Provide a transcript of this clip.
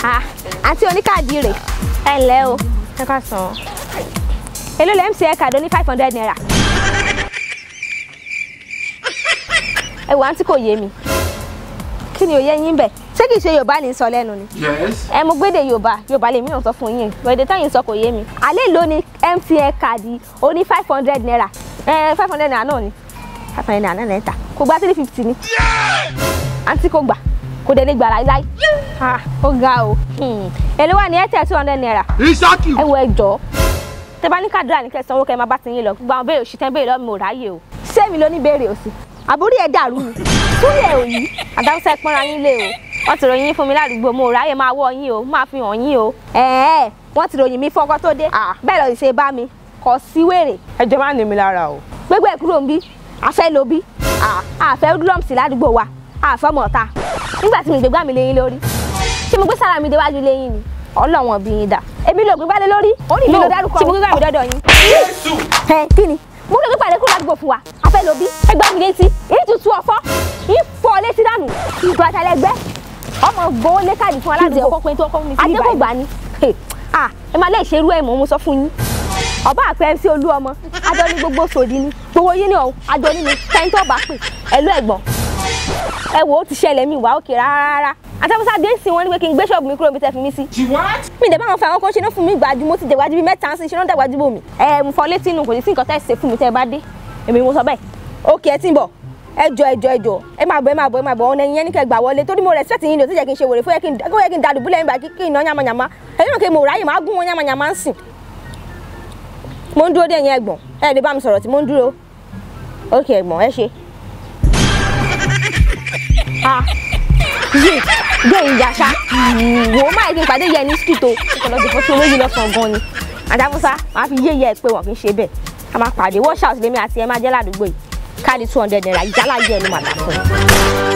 Ah, àǹtí oníkàdí rè ẹ ǹlẹ́ o ẹ ká sàn án. Èló lẹ MTN card oní 500 naira. Ẹ wò àǹtí kò yé mi. Kí ni òye yín bẹ̀? Ṣé kìí ṣe Yorùbá ní sọ lẹ́nu ni? Yes. Ẹ mo gbédè Yorùbá, Yorùbá lèmi náà sọ fún yín. Èdè táyìn sọ kò yé mi. Àlẹ́ ló ní MTN card oní 500 naira. Ẹ 500 naira náà ni. 500 naira náà lẹ́ta. Kò gba 350 ni. Àǹtí kò gbà. Kò dẹ̀ lè gbà láíláí. Ah, ó ga o. Èló wà ní Airtel 200 naira. Ìṣákì. Ẹ wo ẹ jọ̀ọ́. Tẹ bá ní kàdúrà ní kẹsàn-án owó kẹ máa bá ti yín lọ. Gbogbo àwọn béèrè òṣì tẹ́ ń béèrè lọ́wọ́ mi ò ráyè o. Ṣé mi ló ní béèrè òṣì? Àbúrò ẹ̀ dàrú ni. Túlẹ̀ ẹ̀ òyì. Àdáwùsá ẹ pọ́nra yín lé o. Wọ́n ti ròyìn fún mi ládùúgbò mo ò ráyè máa wọ́ yín o, máa fi hàn yín o. Ẹ̀ẹ́ wọ́n ti ròyìn mi fún ọkọ tó dé. Bẹ́ẹ̀ lọ ṣe bá mi. Kò sí wèrè. Ẹ jọ̀ọ́ má ní mi lára o. Gbégbé ẹ̀ kúrò ń bí. Àfẹ́ lo bí. Àfẹ́ lọ́mùsì ládùúgbò wa. Àfẹ́ mọ̀ọ́ta. Nígbà tí mi gbégbá mi léyìn lórí. Ṣé mo gbé sára mi déwájú léyìn ni? Ọlọ́wọ̀n bí yín dà. Èmi ló gbégbá lé lórí. Orí mi ló dárúkọ. Ṣé mo gbégbá mi dọ́dọ̀ yín? Ẹ kí ni? Mo lè gbégbá lé kúrò ládùúgbò fún wa. Afẹ́ lo bí. Ẹ gbá mi létí. Èyí tún tú ọfọ́. Yín fọ́ létí dànù. Ìgbà àtàlẹ́gbẹ́. Ọmọ gbowó lé káàdì fún aládùúgbò. Adékògbà ni. Ẹ máa lè ṣerú ẹ̀ mọ́ mo sọ fún yín. Ọba àpẹ MC Olúọmọ. Adọ́ ní gbogbo sòdí ni. Gbogbo yín ni ọ̀hún. Adọ́ ní mi. Tẹ́ńtọ́ bá pè. Ẹ̀lú ẹ̀gbọ́n. Ẹ wò ó ti ṣẹlẹ̀ mi wá òkè rárá. Àtàkùnsá dé sí wọn ní pé kí n gbé ṣọ́ọ̀bù mi kúrò níbi tẹ́ fi mí sí. Mi dẹ̀ bá wọn fa àwọn kan ṣe náà fún mi gbàjú mo ti dẹ̀wájú bíi mẹ́ta sí ṣe náà dẹ̀wájú bò mí. Ẹ mo fọ létí inú kò sí nǹkan tẹ́ ṣe fún mi tẹ́ ẹ bá dé. Èmi mo sọ bẹ́ẹ̀. Òkè ẹ ti ń bọ̀. Ẹ jọ ẹ jọ ẹ jọ ẹ máa bọ̀ ẹ máa bọ̀ ẹ máa bọ̀ ọ̀nà ẹ̀yìn ẹni kẹ́ gbà wọlé torí mo respect yín ni ò tí jẹ́ kí n ṣe wèrè fún yẹ kí n dàdúbúlẹ̀ nígbà kí n ná yamayama. Ẹ̀yin náà kí mo ráyè máa gún wọn yamayama ń sìn. Mo ń dúró dé ẹ̀yin ẹ̀gbọ́n ẹ lè bá mi sọ̀rọ̀ tí mo ń dúró. Òkè ẹ̀gbọ́n ẹ ṣe. Ah, yé gbé ìyàṣá wò ó máa kí n pàdé yẹ ní street o ọ̀pọ̀lọpọ̀ fún tí olóyè lọ́sàn-án gan ni àdáfúsá máa fi yé yẹ ẹ pé wọn kì í ṣe bẹ́ẹ̀ a máa pàdé wash house lèmi àti ẹ máa jẹ́ ládùúgbò yìí káàdì 200 naira ìjálá yẹ ẹnu màdà fún un.